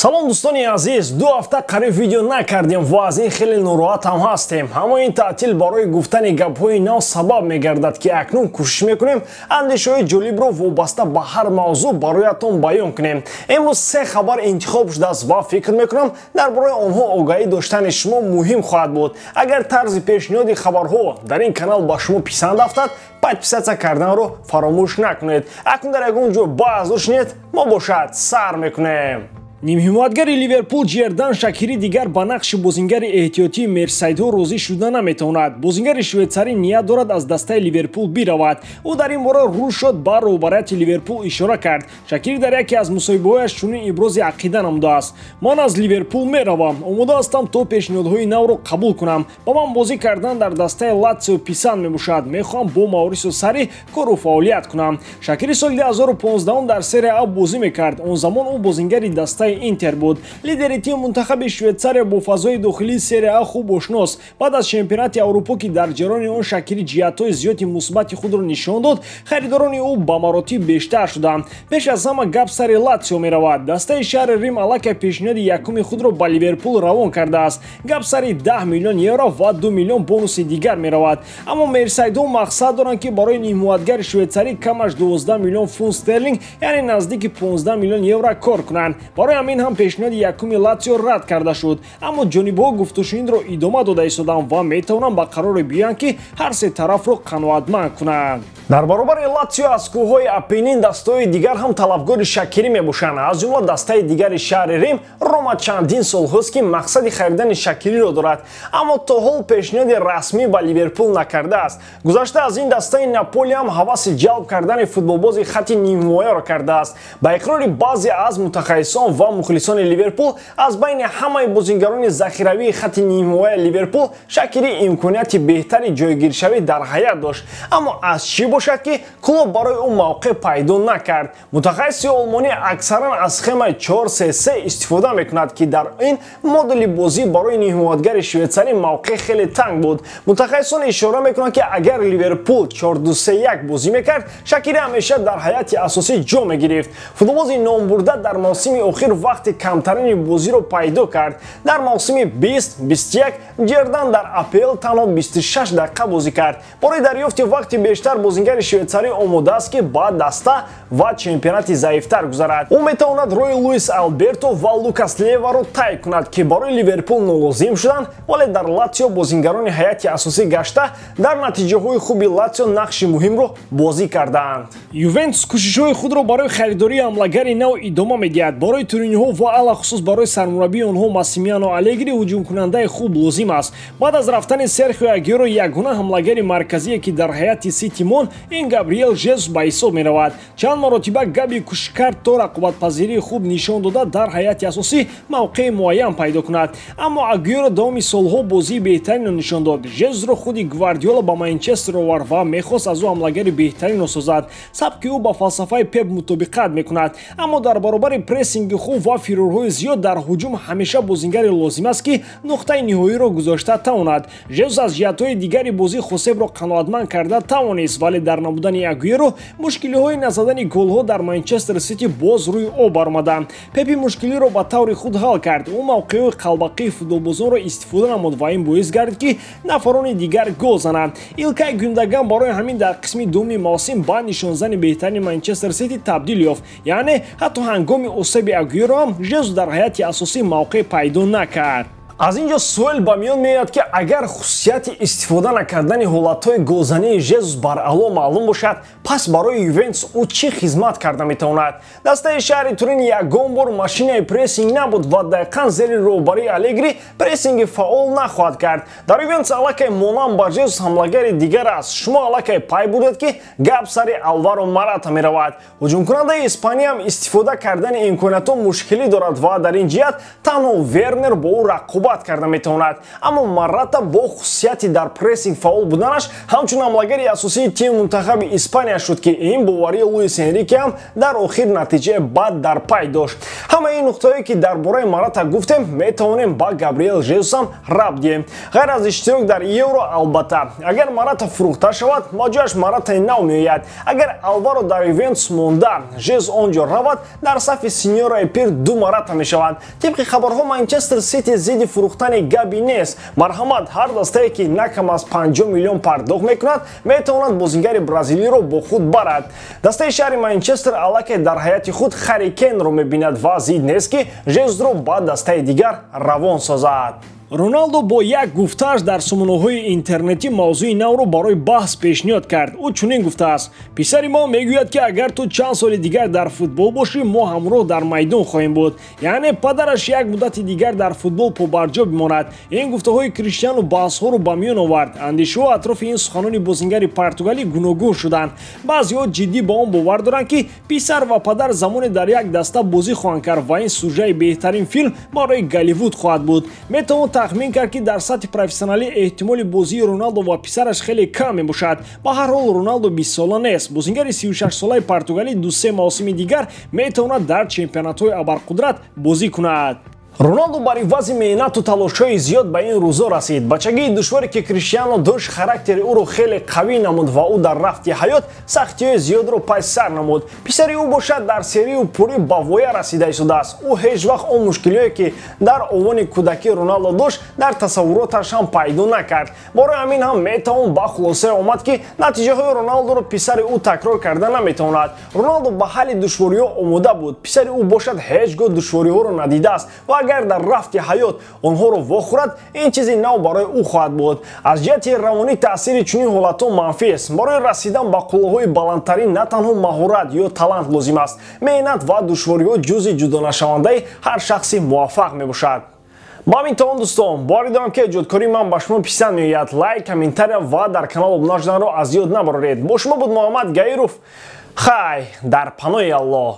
Салом, дӯстони азиз. 2 ҳафта қариб видео накардем ва аз ин хеле нороҳат ҳам ҳастем. Аммо ин таътил барои гуфтани гапҳои нав сабаб мегардад, ки акнун кӯшиш мекунем андешаҳои ҷолибро вобаста ба ҳар мавзӯъ бароятон баён кунем. Имрӯз се хабар интихоб шудааст ва фикр мекунам, дар бораи онҳо огаҳӣ доштани шумо муҳим хоҳад буд. Агар тарзи пешниҳоди хабарҳо дар ин канал ба шумо писанд афтад, подписаться карданро фаромӯш накунед. Акнун дар ягон ҷо баҳс шинед, мо бошад сар мекунем. Нимҳимоятгари Ливерпул Ҷердан Шакири дигар ба нақши бозингари эҳтиётии мерсайдҳо розӣ шуда наметавонад. Бозингари швейтсарӣ ният дорад аз дастаи Ливерпул биравад. Ӯ дар ин бора рӯз шод ба роҳбарияти Ливерпул ишора кард. Шакири дар яке аз мусоҳибаҳояш чунин ибрози ақида намудааст: «Ман аз Ливерпул меравам. Омода ҳастам, то пешниҳодҳои навро қабул кунам. Ба ман бозӣ кардан дар дастаи Латсио писанд мебошад. Мехоҳам бо Маурисио Сари кору фаъолият кунам». Шакири соли 2015 дар Серия А бозӣ мекард. Он замон ӯ бозингари дастаи Интер буд. Лидери тим мунтахаби Швейтсария бо фазои дохилии Серия А хуб ошност. Баъд аз чемпионати Аврупо, ки дар ҷараёни он Шакири ҷиҳатҳои зиёди мусбати худро нишон дод, харидорони ӯ ба маротиб бештар шуданд. Пеш аз ҳама гап сари Латсио меравад. Дастаи шаҳри Рим аллакай пешниҳоди якуми худро ба Ливерпул равон кардааст. Гап сари 10 миллион евро ва 2 миллион бонуси дигар меравад. Аммо мерсайдҳо мақсад доранд, ки барои нимҳимоятгари швейтсарӣ камаш 12 миллион фунт стерлинг, яъне наздики 15 миллион евро кор кунанд. Барои ҳамин ҳам пешниҳоди якуми Латсио рад карда шуд. Аммо ҷонибҳо гуфтушунидро идома дода истоданд ва метавонанд ба қароре биёянд, ки ҳар се тарафро қаноатманд кунанд. Дар баробари Латсио аз кӯҳҳои Апенин дастаҳои дигар ҳам талабгори Шакирӣ мебошанд, аз ҷумла дастаи дигари шаҳри Рим Рома чандин солҳост, ки мақсади харидани Шакириро дорад, аммо то ҳол пешниҳоди расмӣ ба Ливерпул накардааст. Гузашта аз ин, дастаи Наполи ҳам ҳаваси ҷалб кардани футболбози хати нимҳимояро кардааст. Ба иқрори баъзе аз мутахассисон ва мухлисони Ливерпул, аз байни ҳамаи бозингарони захиравии хати нимҳимояи Ливерпул Шакирӣ имконияти беҳтари ҷойгиршавӣ дар ҳайат дошт. Аммо аз чӣ бошад, ки клуб барои ӯ мавқеъ пайдо накард? Мутахассиси олмонӣ аксаран аз схемаи 4-3-3 истифода мекунад, ки дар ин модули бозӣ барои нимҳимоятгари швейтсарӣ мавқеъ хеле танг буд. Мутахассисон ишора мекунанд, ки агар Ливерпул 4-2-3-1 бозӣ мекард, Шакирӣ ҳамеша дар ҳайати асосӣ ҷо мегирифт. Футболбози номбурда дар мавсими охир вақти камтарини бозиро пайдо кард. Дар мавсими 20-21 Ҷердан дар АПЛ танҳо 26 дақиқа бозӣ кард. Барои дарёфти вақти бештар бозингари швейтсарӣ омода аст, ки ба даста ва чемпионати заифтар гузарад. Ӯ метавонад роҳи Луис Алберто ва Лукас Леваро тай кунад, ки барои Ливерпул нолозим шуданд, вале дар Латсио бозингарони ҳайати асосӣ гашта, дар натиҷаҳои хуби Латсио нақши муҳимро бозӣ кардаанд. Ювентус кӯшишҳои худро барои харидории ҳамлагари нав идома медиҳад. Барои туриниҳо ва алахусус барои сармураббии онҳо Массимилиано Алегри ҳуҷумкунандаи хуб лозим аст. Баъд аз рафтани Серхио Агюэро ягона ҳамлагари марказие, ки дар ҳайати Сити монд, ин Габриел Жезус ба ҳисоб меравад. Чанд маротиба Габи кӯшиш кард, то рақобатпазирии хуб нишон дода, дар ҳайати асосӣ мавқеи муайян пайдо кунад, аммо Агюэро давоми солҳо бозии беҳтаринро нишон дод. Жезусро худи Гвардиола ба Манчестер овард ва мехост аз ӯ ҳамлагари беҳтаринро созад. Сабки ӯ ба фалсафаи Пеп мутобиқат мекунад, аммо дар баробари прессинги хуб ва фирорҳои зиёд дар ҳуҷум ҳамеша бозингаре лозим аст, ки нуқтаи ниҳоиро гузошта тавонад. Жезус аз ҷиҳатҳои дигари бозӣ Хосебро қаноатманд карда тавонист, вале дар набудани Агюэро мушкилиҳои назадани голҳо дар Манчестер Сити боз рӯи об баромаданд. Пепи мушкилиро ба таври худ ҳал кард. Ӯ мавқеъҳои қалбақии футболбозонро истифода намуд ва ин боис гардид, ки нафарони дигар гол зананд. Илкай Гюндаган барои ҳамин дар қисми дуюми мавсим ба нишонзани беҳтарини Манчестер Сити табдил ёфт. Яъне ҳатто ҳангоми осеби Агюэро ҳам Жезус дар ҳайати асосӣ мавқеъ пайдо накард. Аз ин ҷо суол ба миён меояд, ки агар хусусияти истифода накардани ҳолатҳои голзании Жезус баръало маълум бошад, пас барои Ювентус ӯ чӣ хизмат карда метавонад? Дастаи шаҳри Турин ягон бор машинаи прессинг набуд ва дақиқан зери роҳбарии Алегри прессинги фаъол нахоҳад кард. Дар Ювентус аллакай монанд ба Жезус ҳамлагари дигар аст. Шумо аллакай пай бурдед, ки гап сари Алваро Марата меравад. Ҳуҷумкунандаи испаниям истифода кардани имкониятҳо мушкилӣ дорад ва дар ин ҷиҳат танҳо Вернер бо ӯ рақобат. рақобат карда метавонад. Аммо Марата бо хусусияти дар прессинг фаъол буданаш ҳамчун ҳамлагари асосии тими мунтахаби Испания шуд, ки ин боварии Луис Энрике ҳам дар охир натиҷаи бад дар пай дошт. Ҳамаи ин нуқтаҳое, ки дар бораи Марата гуфтем, метавонем ба Габриэл Жезус ҳам рабт диҳем. Ғайр аз иштирок дар Евро, албатта. Агар Марата фурӯхта шавад, ба ҷояш Маратаи нав меояд. Агар Алваро дар Ювентус монда, Жезус он ҷо равад, дар сафи синьораи пир ду Марата мешаванд. Тибқи хабарҳо, Манчестер Сити зидди фурӯхтани Габи нест. Марҳамат, ҳар дастае, ки на кам аз 50 миллион пардохт мекунад, метавонад бозингари бразилиро бо худ барад. Дастаи шаҳри Манчестер аллакай дар ҳайати худ Харри Кенро мебинад ва зид нест, ки Жезусро ба дастаи дигар равон созад. Роналдо бо як гуфтааш дар сомонаҳои интернетӣ мавзӯи навро барои баҳс пешниҳод кард. Ӯ чунин гуфтааст: «Писари мо мегӯяд, ки агар ту чанд соли дигар дар футбол бошӣ, мо ҳамроҳ дар майдон хоҳем буд». Яъне падараш як муддати дигар дар футбол побарҷо бимонад. Ин гуфтаҳои Криштиану баҳсҳоро ба миён овард. Андешаҳо атрофи ин суханони бозингари португалӣ гуногун шуданд. Баъзеҳо ҷиддӣ ба он бовар доранд, ки писар ва падар замоне дар як даста бозӣ хоҳанд кард ва ин сюжаи беҳтарин филм барои Голливуд хоҳад буд. Метавон тахмин кард, ки дар сатҳи профессионалӣ эҳтимоли бозии Роналдо ва писараш хеле кам мебошад. Ба ҳар ҳол, Роналдо 20-сола нест. Бозингари 36-солаи португалӣ 2-се мавсими дигар метавонад дар чемпионатҳои абарқудрат бозӣ кунад. Роналдо бар ивази меҳнату талошҳои зиёд ба ин рӯзо расид. Бачагии душворе, ки Криштиано дошт, характери ӯро хеле қавӣ намуд ва ӯ дар рафти ҳаёт сахтиҳои зиёдро пай сар намуд. Писари ӯ бошад, дар серию пурӣ ба воя расида истодааст. Ӯ ҳеҷ вақт он мушкилиҳое, ки дар овони кӯдакӣ Роналдо дошт, дар тасаввуроташ ҳам пайдо накард. Барои ҳамин ҳам метавон ба хулосае омад, ки натиҷаҳои Роналдоро писари ӯ такрор карда наметавонад. Роналдо ба ҳалли душвориҳо омода буд. Писари ӯ бошад, ҳеҷ гоҳ душвориҳоро надидааст ва агар дар рафти ҳаёт онҳоро вохӯрад, ин чизи нав барои ӯ хоҳад буд. Аз ҷиҳати равонӣ таъсири чунин ҳолатҳо манфист. Барои расидан ба қуллаҳои баландтарин на танҳо маҳорат ё талант лозим аст. Меҳнат ва душвориҳо ҷузъи ҷудонашавандаи ҳар шахси муваффақ мебошад. Ба ҳамин то он, дӯстон, боварӣ дорам, ки эҷодкории ман ба шумо писанд меояд. Лайк, комментария ва дар канал обуна шуданро аз ёд набароред. Бо шумо буд Муҳаммад Гаиров. Хай, дар паноҳи Аллоҳ.